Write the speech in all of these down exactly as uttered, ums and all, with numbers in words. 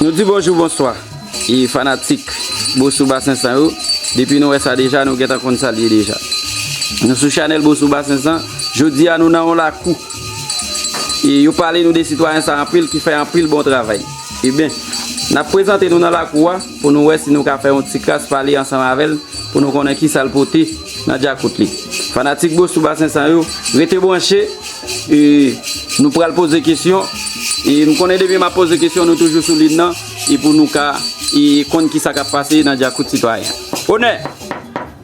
Nou di bonjou, bonswa. E fanatik Bosou Basen San yo, depi nou wè sa deja, nou gentan konn sa l ye deja. Nou sou chanèl Bosou Basen San, jodi a nou nan yon lakou. E yo pale nou de sitwayen sa anpil ki fè anpil bon travay. Ebyen, n ap prezante nou nan lakou a pou nou wè si nou ka fè yon ti kras pale ansanm avè l pou nou konnen kisa l pote nan djakout li. Fanatik Bosou Basen San yo, rete branche. E nou pral poze kesyon. E m konnen depi m ap poze kesyon, nou toujou sou liy nan. E pou nou ka e konn kisa k ap pase nan djakout sitwayen. Onè!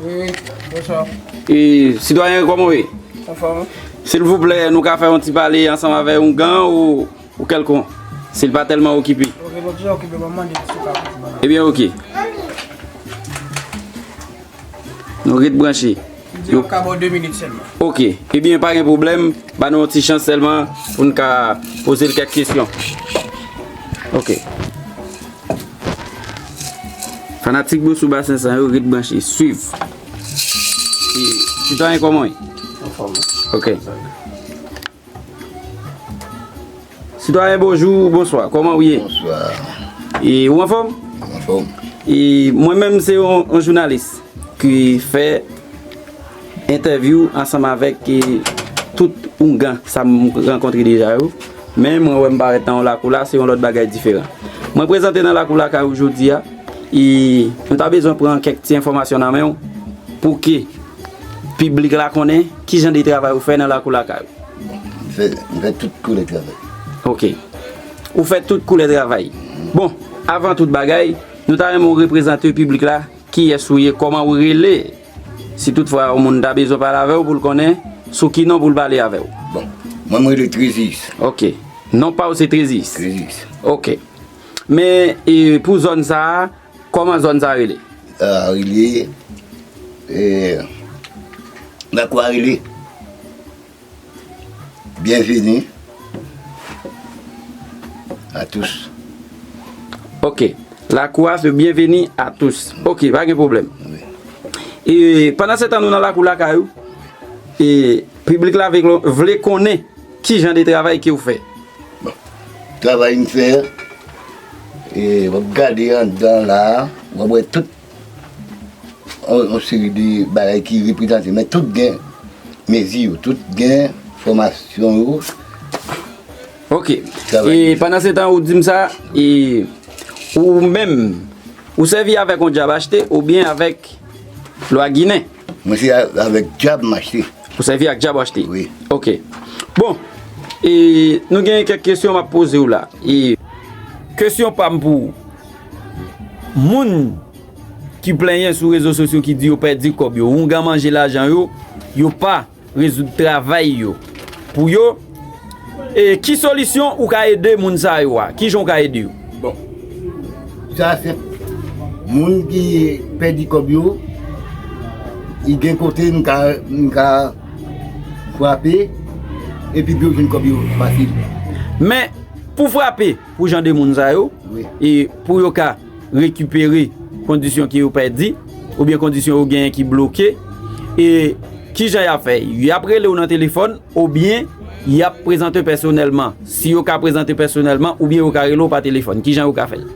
Wi, wi, bonswa. E sitwayen, kòman w ye? Anfòm. Silvouplè, nou ka fè yon ti pale ansanm avè oungan ou, ou kèlkonk, si l pa tèlman okipe. Ok, bon, toujou okipe, mwen mande si w ka okipe. Ebyen, ok. Nou ret branche. Di yo ka ba w de minit sèlman. Ok. Ebyen, pa gen pwoblèm. Ba nou yon ti chans sèlman pou n ka poze l kèk kesyon. Ok. Fanatik Bosou Basen San yo, ret branche. Swiv. E, sitwayen, kòman w ye? Anfòm. Ok. Sitwayen, bonjou, bonswa. Kòman w ye? Bonswa. E ou anfòm? Anfòm. E mwen menm, se yon, yon jounalis ki fè entèvyou ansanm avèk, e, tout oungan sa m rankontre deja yo. Men mwen wè m parèt nan yon lakou la, se yon lòt bagay diferan. Mwen prezante nan lakou lakay ou jodi a, e nou ta bezwen pran kèk ti enfòmasyon nan men w pou ke piblik la konnen ki jan de travay ou fè nan lakou lakay ou. M fè, m fè tout koulè travay. Ok. Ou fè tout koulè travay. Bon, avan tout bagay, nou ta renmen w reprezante piblik la, kiyès ou ye, kòman ou rele, si toutfwa yon moun ta bezwen pale avè w pou l konnen sou ki non pou l pale avè w. Bon, mwen, mwen rele Trezis. Ok. Non pa w se Trezis? Trezis. Ok. Men, e, pou zòn sa a, kòman zòn sa a rele? A, rele, e, lakou a rele Bienvenue à tous. Ok. Lakou a se Bienvenue à tous. Ok, pa gen pwoblèm. Wi. E pandan se tan nou nan lakou lakay ou, e piblik la vle, vle konnen ki jan de travay ke w fè. Bon. Travay m fè, e w ap gade anndan la, w ap wè tout yon, yon seri de bagay ki reprezante, men tout gen mezi yo, tout gen fòmasyon yo. Ok. Travay. E pandan se tan ou di m sa, e ou menm, ou sèvi avèk yon djab achte oubyen avèk lwa ginen? Mwen se a-, avèk djab m achte. Ou sèvi ak djab w achte? Wi. Ok. Bon, e nou gen kèk kesyon m ap poze w la. E kesyon pa m pou ou. Moun ki plenyen sou rezo sosyo ki di yo pèdi kòb yo, oungan manje lajan yo, yo pa rezoud travay yo pou yo. E ki solisyon ou ka ede moun sa yo a? Ki jan ou ka ede yo? Bon, sa senp. Moun ki pèdi kòb yo, li gen kote m ka, m ka frape, epi pou yo jwenn kòb yo fasil. Men, pou frape pou jan de moun sa yo, wi, e pou yo ka rekipere kondisyon ke yo pèdi, oubyen kondisyon yo genyen ki bloke, e ki jan y ap fè? Y ap rele w nan telefòn, oubyen y ap prezante pèsonèlman? Si yo ka prezante pèsonèlman, oubyen yo ka rele w pa telefòn, ki jan yo ka fè l?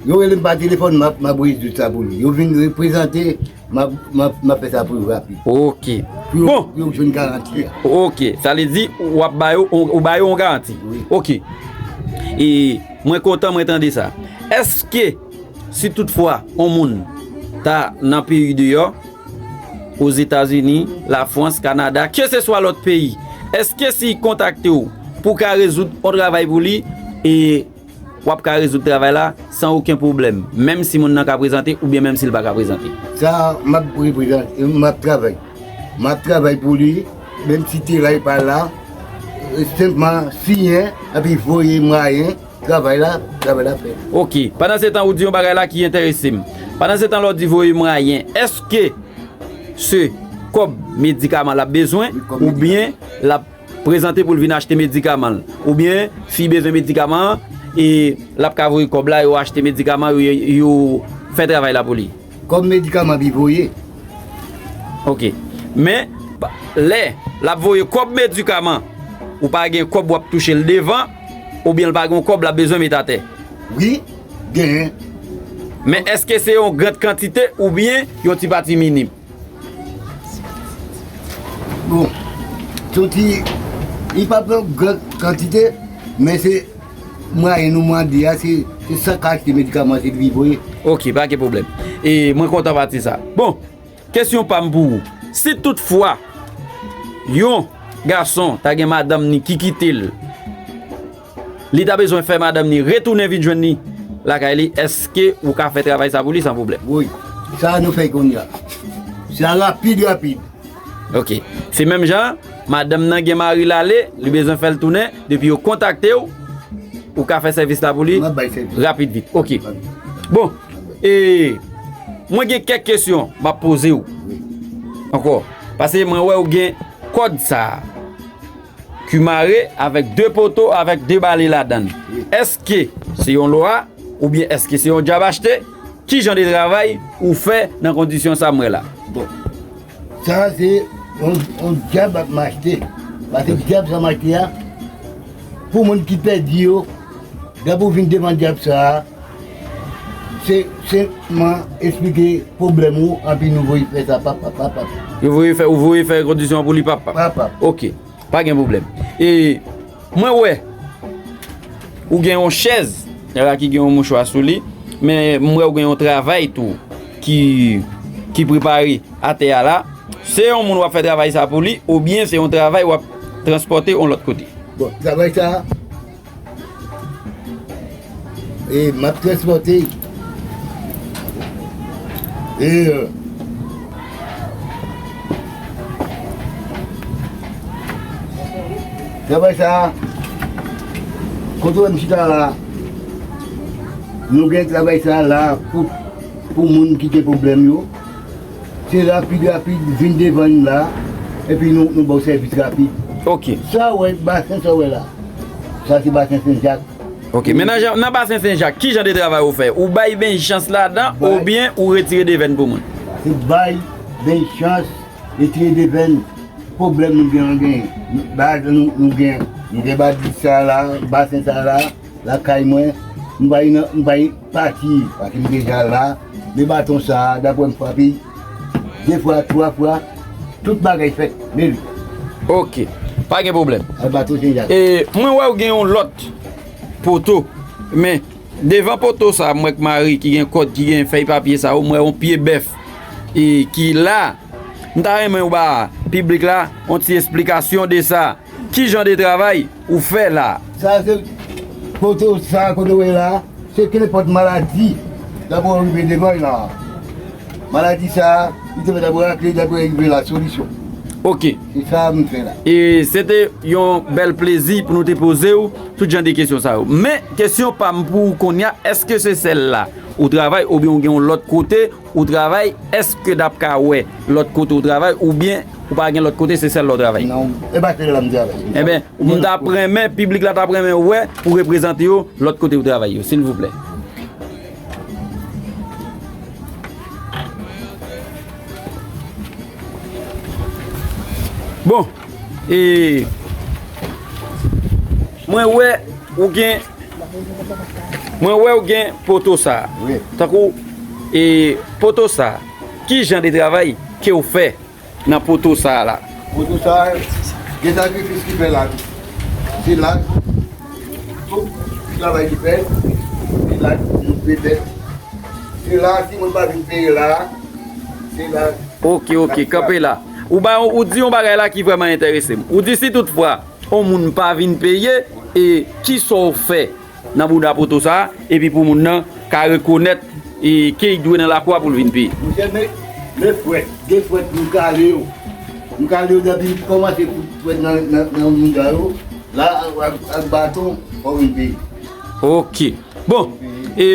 Yo rele m pa telefòn, m ap, m ap rezoud sa pou li. Yo vin reprezante, m ap, m ap, m ap fè sa pou yo rapid. Ok. Pou yo, bon, pou yo jwenn garanti a. Ok. Sa vle di, w ap ba yo, ou, ou ba yo yon garanti. Wi. Ok. E mwen kontan, mwen tande sa. Èske, si toutfwa, yon moun ta nan peyi deyò, Ozetazini, Lafrans, Kanada, keseswa lòt peyi, èske si l kontakte w pou w ka rezoud yon travay pou li, e w ap ka rezoud travay la san okenn pwoblèm, menm si moun nan ka prezante oubyen menm si l pa ka prezante? Sa, m ap reprezante, m ap travay. M ap travay pou li, menm si te la, li pa la, senpman siyen, epi voye mwayen, travay la, travay la fèt. Ok, pandan se tan ou di yon bagay la ki enterese m. Pandan se tan lè w di voye mwayen, èske se kòb medikaman l ap bezwen, wi, kòb medikaman, oubyen l ap prezante pou l vin achte medikaman l, oubyen si l bezwen medikaman an, e l ap ka voye kòb la, yo achte medikaman, yo, yo fè travay la pou li? Kòb medikaman li voye. Ok. Men, lè l ap voye kòb medikaman, ou pa gen kòb w ap touche l devan, oubyen l pa gen kòb l ap bezwen met atè? Wi, genyen. Men èske se yon gran kantite oubyen yon ti pati minim? Bon, se yon ti, li pa pran gran kantite, men se mwayen nou mande a, se, se sa k achte medikaman, se li voye. Ok, pa gen pwoblèm. E mwen kontan pati sa. Bon, kesyon pa m pou ou. Si toutfwa yon gason ta gen madanm ni ki kite l, li ta bezwen fè madanm ni retounen vin jwenn li lakay li, èske ou ka fè travay sa pou li san pwoblèm? Wi, sa nou fè kounye a. Sa rapid, rapid. Ok. Se menm jan, madanm nan gen mari l ale, li bezwen fè l tounen, depi yo kontakte w, ou ka fè sèvis la pou li rapid, vit. Ok. Bon, e mwen gen kèk kesyon m ap poze w ankò. Paske mwen wè ou gen kòd sa a ki mare avèk de poto, avèk de bale ladan l. Èske se yon lwa oubyen èske se yon djab achte? Ki jan de travay ou fè nan kondisyon sa m wè la? Bon, sa se yon, yon djab ap machte. Paske djab sa machte a, pou moun ki pèdi yo, dapre ou vin devan djab sa a, se senpman eksplike pwoblèm ou, anpi nou voye fè sa, pap, pap, pap, pap. Yo voye fè, ou voye fè kondisyon pou li, pap, pap. Pap, pap. Ok. Pa gen pwoblèm. E mwen wè ou gen yon chèz la ki gen yon mouchwa sou li, men mwen wè ou gen yon travay tou ki, ki prepare atè a la. Se yon moun w ap fè travay sa pou li, oubyen se yon travay w ap transpòte yon lòt kote? Bon, travay sa, e, m ap transpòte. E, travay sa, kote w wè m chita la, nou gen travay sa la pou, pou moun ki gen pwoblèm yo. Se rapid, rapid, vin devan n la, epi nou, nou ba w sèvis rapid. Ok. Sa w wè, basen sa w wè la, sa se basen Sen Jak. Ok, men nan jan, nan basen Sen Jak, ki jan de travay ou fè? Ou bay benchans ladan, oubyen ou retire devèn pou moun? Se bay benchans, retire devèn, pwoblèm nou gen, nou gen. Baz nou, nou gen, nou gen baz sa la, basen sa la, lakay mwen, m bay nan, m bay pati, paske m deja la, men baton sa a, dapre m frape de fwa, twa fwa, tout bagay fèt, men li. Ok, pa gen pwoblèm. Al baton Sen Jak. E mwen wè ou gen yon lòt poto, men devan poto sa a, m wè k mare, ki gen kòd, ki gen fèy papye sa yo, m wè yon pye bèf e ki la. M ta renmen ou ba piblik la yon ti esplikasyon de sa. Ki jan de travay ou fè la? Sa se poto sa kote w wè la, se kenenpòt maladi, dapre w rive devan l la. Maladi sa, li te fè dapre rakle, dapre rive la solisyon. Ok. Se sa m fè la. E se te yon bèl plezi pou nou te poze w tout jan de kesyon sa yo. Men, kesyon pa m pou ou kounye a, èske se sèl la ou travay oubyen ou gen yon lòt kote ou travay, èske n ap ka wè lòt kote ou travay, oubyen ou pa gen lòt kote, se sèl la ou travay? Non, e pa sèl la m travay. Enben, m t ap renmen, piblik la t ap renmen wè ou reprezante yo lòt kote ou travay yo, silvouplè. Bon, e mwen wè ou gen Mwen wè ou gen poto sa. Wi. Tankou, e, poto sa, ki jan de travay ke w fè nan poto sa la? Poto sa, gen sakrifis ki fè la. Se la, tout travay ki fè, se la, nou fè tèt. Se la, si moun pa vin peye la, se la. Ok, ok, kanpe la. Ou ba, ou di yon bagay la ki vrèman enterese m. Ou di si toutfwa yon moun pa vin peye, e kisa w fè nan bouda poto sa a, epi pou moun nan ka rekonèt, e, ke l dwe nan lakou a pou l vin peye. Monchè, men, men fwèt, gen fwèt m kale yo. M kale yo depi m kòmanse fout fwèt nan, nan, nan bouda yo. La, ak, ak baton, fò w vin peye. Ok. Bon, e,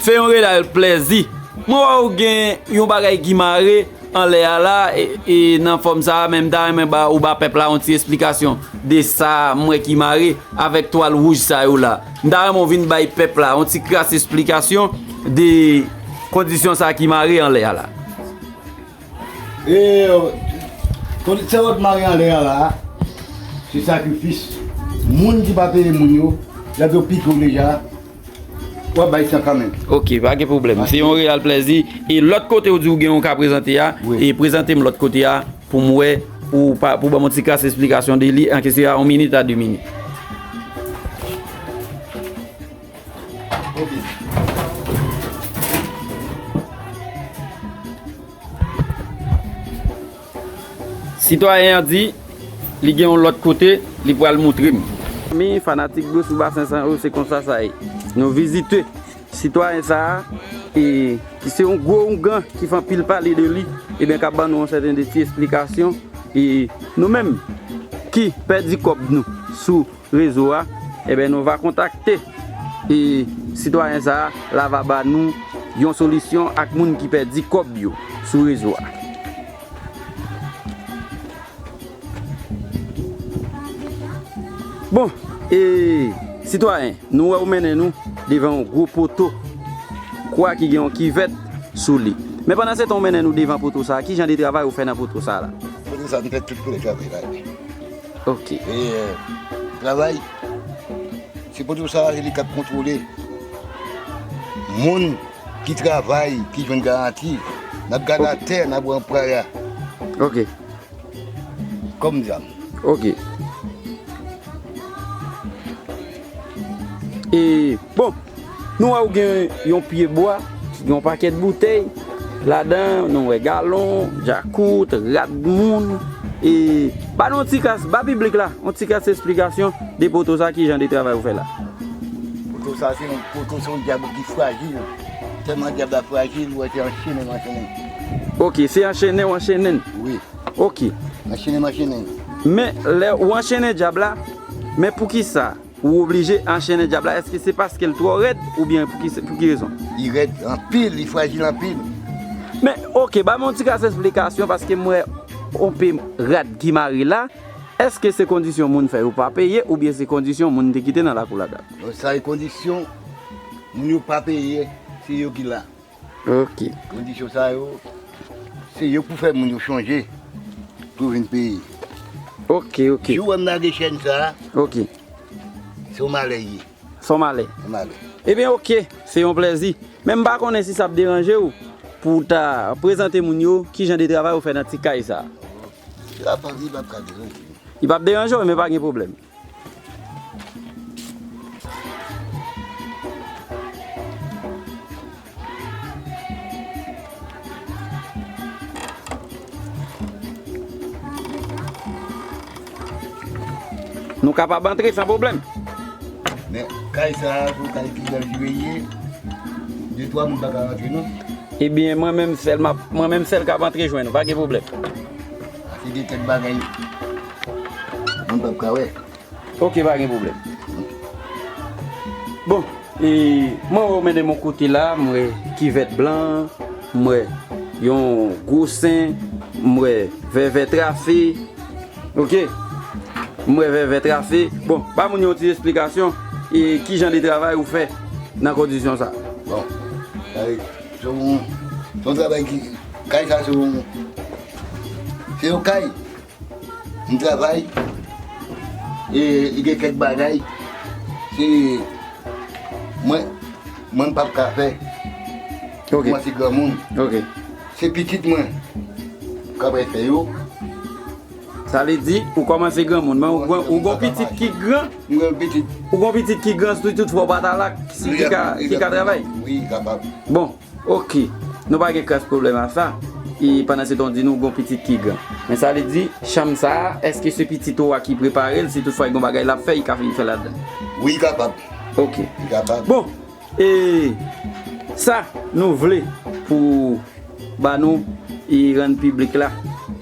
fè yon reyèl plèzi. Mwen wè ou gen yon bagay ki mare anlè a la, e, e nan fòm sa a, men m ta renmen ba, ou ba pèp la yon ti esplikasyon de sa m wè ki mare avèk twal wouj sa yo la. M ta renmen w vin bay pèp la yon ti kras esplikasyon de kondisyon sa ki mare anlè a la. E, kondisyon sa yo k mare anlè a la, se sakrifis. Moun ki pa peye moun yo, lè yo pike w deja, W ap bay san kanmenm. Ok, pa gen pwoblèm. Se yon reyèl plèzi. E lòt kote ou di ou gen yon ka prezante a, e prezante m lòt kote a pou m wè, pou, pa, pou ban m yon ti kras esplikasyon de li an kesyon a yon minit a de minit. Ok. Sitwayen an di li gen yon lòt kote li pral moutre m. Mi fanatik Bosou Basen San yo, se konsa sa ye. Nou vizite sitwayen sa a, e, ki se yon gwo oungan ki fè anpil pale de li, ebyen, k ap ban nou yon sèten de ti esplikasyon. E nou menm ki pèdi kòb nou sou rezo a, ebyen, nou va kontakte, e, sitwayen sa a, l a va ba nou yon solisyon ak moun ki pèdi kòb yo sou rezo a. Bon, e, sitwayen, nou wè ou mennen nou devan yon gwo poto kwa ki gen yon kivèt sou li. Men pandan se tan ou mennen nou devan poto sa a, ki jan de travay ou fè nan poto sa a la? Poto sa, m fè tout koulè travay la. Ok. E, travay, se poto sa a, se li k ap kontwole moun ki travay, ki jwenn garanti. N ap gade atè, n ap wè anplwaye a. Ok. Kòm zam. Ok. E, bon, nou wè ou gen yon pye bwa ki gen yon pakèt boutèy ladan, nou wè galon, djakout, rad moun. E, ba nou yon ti kras, ba piblik la yon ti kras esplikasyon de poto sa, ki jan de travay ou fè la. Poto sa, se yon poto, se yon dyab ki frajil. Tèlman dyab la frajil, ou wè se anchennen, anchennen. Ok, se anchennen, anchennen. Wi. Ok. Anchennen, anchennen. Men, lè ou anchennen dyab la, men poukisa ou oblije anchennen dyab la? Èske se paske l twò rèd oubyen pou ki, pou ki rezon? Li rèd anpil, li frajil anpil. Men, ok, ba m yon ti kras esplikasyon, paske m wè yon pe rad ki mare la. Èske se kondisyon moun fè yo pa peye, oubyen se kondisyon moun te kite nan lakou la dal? Non, sa e kondisyon moun yo pa peye, se yo ki la. Ok. Kondisyon sa yo, se yo pou fè moun yo chonje pou vin peye. Ok, ok. Si w wè m lage chèn sa a, ok, se yon malè ye. Se yon malè. Yon malè. Ebyen, ok, se yon plèzi. Men m pa konnen si sa ap deranje w pou w ta prezante moun yo ki jan de travay ou fè nan ti kay sa a. Li p ap, li p ap ka deranje. Li p ap deranje w, men pa gen pwoblèm. Nou kapab antre san pwoblèm. Men kay sa a, se yon kay ki danjere ye. De twa moun pa ka rantre non. Ebyen, mwen menm sèl m ap, mwen menm sèl k ap antre jwenn ou, pa gen pwoblèm. Ase de kèk bagay moun p ap ka wè. Ok, pa gen pwoblèm. Bon, e, mwen wè w mennen m yon kote la, m wè kivèt blan, m wè yon gwo sen, m wè vèvè trafe. Ok. M wè vèvè trafe. Bon, ba moun yo yon ti esplikasyon, e, ki jan de travay ou fè nan kondisyon sa? Bon, se yon, se yon travay ki, kay sa se yon, se yon kay. M travay, e, li gen kèk bagay, se mwen, mwen m p ap ka fè. Ok. Mwen se granmoun. Ok. Se pitit mwen k ap fè yo. Sa vle di, ou kòmanse granmoun, men ou gon, ou gon pitit ki gran. M gen pitit. Ou gon pitit ki gran, si toutfwa w pa ta la, ki ka, ki ka travay? Wi, kapab. Bon, ok. Nou pa gen kras pwoblèm a sa. E pandan se tan w di nou gon pitit ki gran. Men sa vle di, chanm sa a, èske se pitit ou a ki prepare l, si toutfwa gon bagay l ap fè, li ka vin fè ladan? Wi, kapab. Ok. Li kapab. Bon, e sa nou vle pou ba nou e rann piblik la,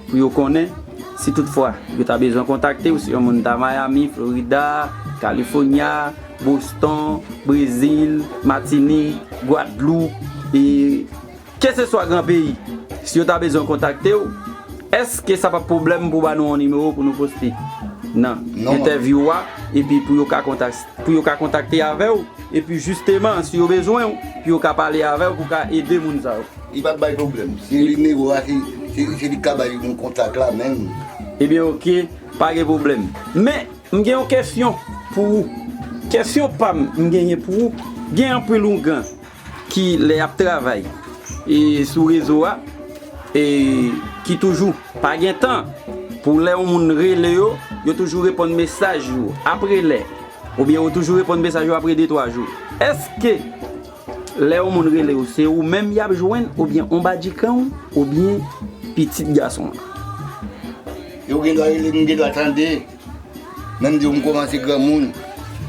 pou yo konnen, si toutfwa yo ta bezwen kontakte w, si yon moun ta Miami, Florida, California, Boston, Brezil, Matinik, Gwadloup, e keseswa gran peyi, si yo ta bezwen kontakte w, èske sa p ap pwoblèm pou ba nou yon nimewo pou nou poste nan entèvyou a, epi pou yo ka kontak-, pou yo ka kontakte avè w, epi jisteman, si yo bezwen w, pou yo ka pale avè w, pou ka ede moun sa yo? Li p ap bay pwoblèm. Se nimewo a, se, se, se li k ka bay nou kontak la menm. Ebyen, ok, pa gen pwoblèm. Men, m gen yon kesyon pou ou. Kesyon pa m, m genyen pou ou, Gen anpil oungan ki lè y ap travay e sou rezo a e ki toujou pa gen tan pou lè yon moun rele yo, yo toujou reponn mesaj yo apre lè, oubyen yo toujou reponn mesaj yo apre de twa jou. Èske lè yon moun rele w, se ou menm y ap jwenn, oubyen on badikan w, oubyen pitit gason an? Yo gen dwa rele m, m gen dwa tande. Menm di w m kòmanse granmoun,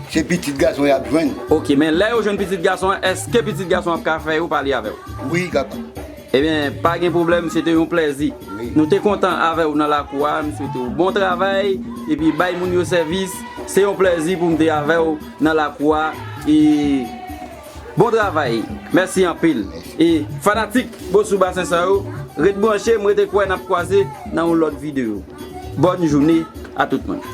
se pitit gason y ap jwenn. Ok, men lè yo jwenn pitit gason an, èske pitit gason an ap ka fè yo pale avè w? Wi, kapab. Ebyen, pa gen pwoblèm, se te yon plèzi. Wi. Nou te kontan avè w nan lakou a, m swete w bon travay, epi bay moun yo sèvis. Se yon plèzi pou m te avè w nan lakou a. E bon travay. Mèsi anpil. E fanatik Bosou Basen sa yo, ret branche, m rete kwè n ap kwaze nan yon lòt videyo. Bòn jounen a tout moun.